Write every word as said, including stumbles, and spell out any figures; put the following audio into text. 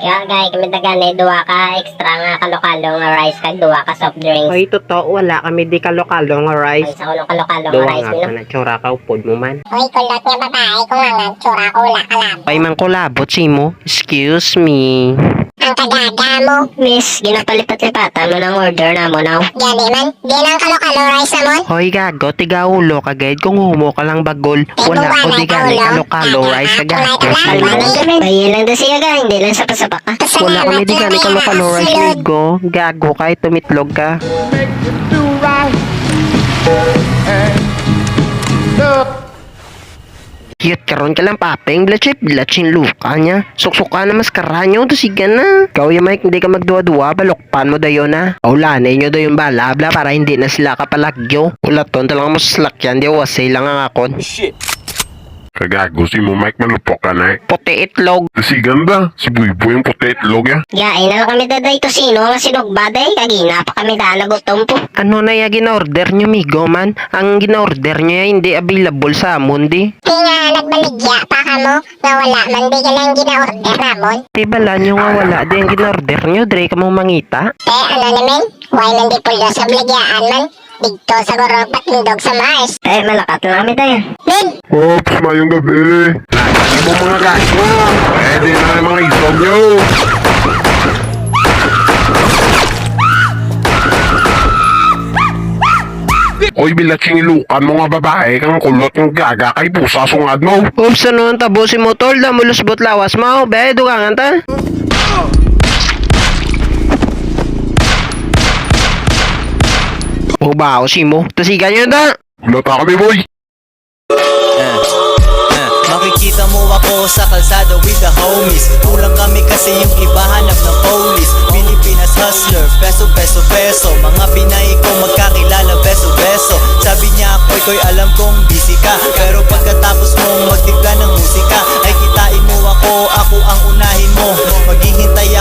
Kaya gay kami dagani duha ka extra nga kalokalo nga rice kag duha ka soft drinks. Hoy, totoo, wala kami di kalokalo nga rice. Ay, sa ulo kalokalo nga Duha rice nga nila. Ka na, tsura ka, upod mo man. Hoy, kulot nga babae, kung ang tsura ko, wala ka lab. Ay, mangkulabot si mo. Excuse me. Ang kagaga mo. Miss, ginapalipat-lipatan mo ng order na mo now. Gani man, di lang kalokalo rice na mo. Hoy, gago, tiga ulo ka, gayud, kung humo ka lang bagol. Wala ko di gani kalokalo rice sa gago. Bayan lang daw siya ga, hindi lang sa pasabak ka. Wala ko ni di gani kalokalo rice, migo. Gago ka, tumitlog ka. Cute karon ka lang, papeng, blachip, blachin luka niya. Suksukan na maskara niyo, tusigan na. Ikaw, ya Mike, hindi ka magduwa-duwa, balokpan mo dayon na. Aulanay niyo dayon bala, bla, para hindi na sila kapalagyo. Ulaton talaga mo sa salakyan, di wasay lang ang akon. Shit. Kagago si mo, Mike, malupok ka na eh. Puti itlog. Sigan ba? Si Buyboy ang puti itlog ya. Gain na lang kami daday to sino nga sinugba day. Kagina pa kami daan nagutom po. Ano na ya gin-order nyo, migo man? Ang gin-order nyo ya hindi available sa amon di. Di nga nagbaligya pa kamo nga wala man di ka lang gina-order namon. Di bala nyo nga wala di ang gin-order nyo, dre ka mo mangita? Te, ano naman? Why man di pulga sa baligyaan man? Digto sa guro patindog sa mais. Eh, malakat lang kami tayo. Din! Ops, mayong gabi. Lagi mo mga gago. Pwede na ang mga isog nyo. Oy, bilat sing ilukan mo nga babae kang kulot ng gaga kay busa sungad mo. Ops, ano ang tabo si Motol? Damulos bot lawas mo. Be, dugangan ta. Ubaw si mo. Tasigan nyo ta. Wala ta kami, boy. Ah, ah, makikita mo ako sa kalsada with the homies. Kulang kami kasi yung iba hanap ng police. Pilipinas hustler, peso, peso, peso. Mga binayi ko magkakilala, beso, beso. Sabi niya, "Koy, Koy, alam kong busy ka, pero pagkatapos mong magtimpla ng musika,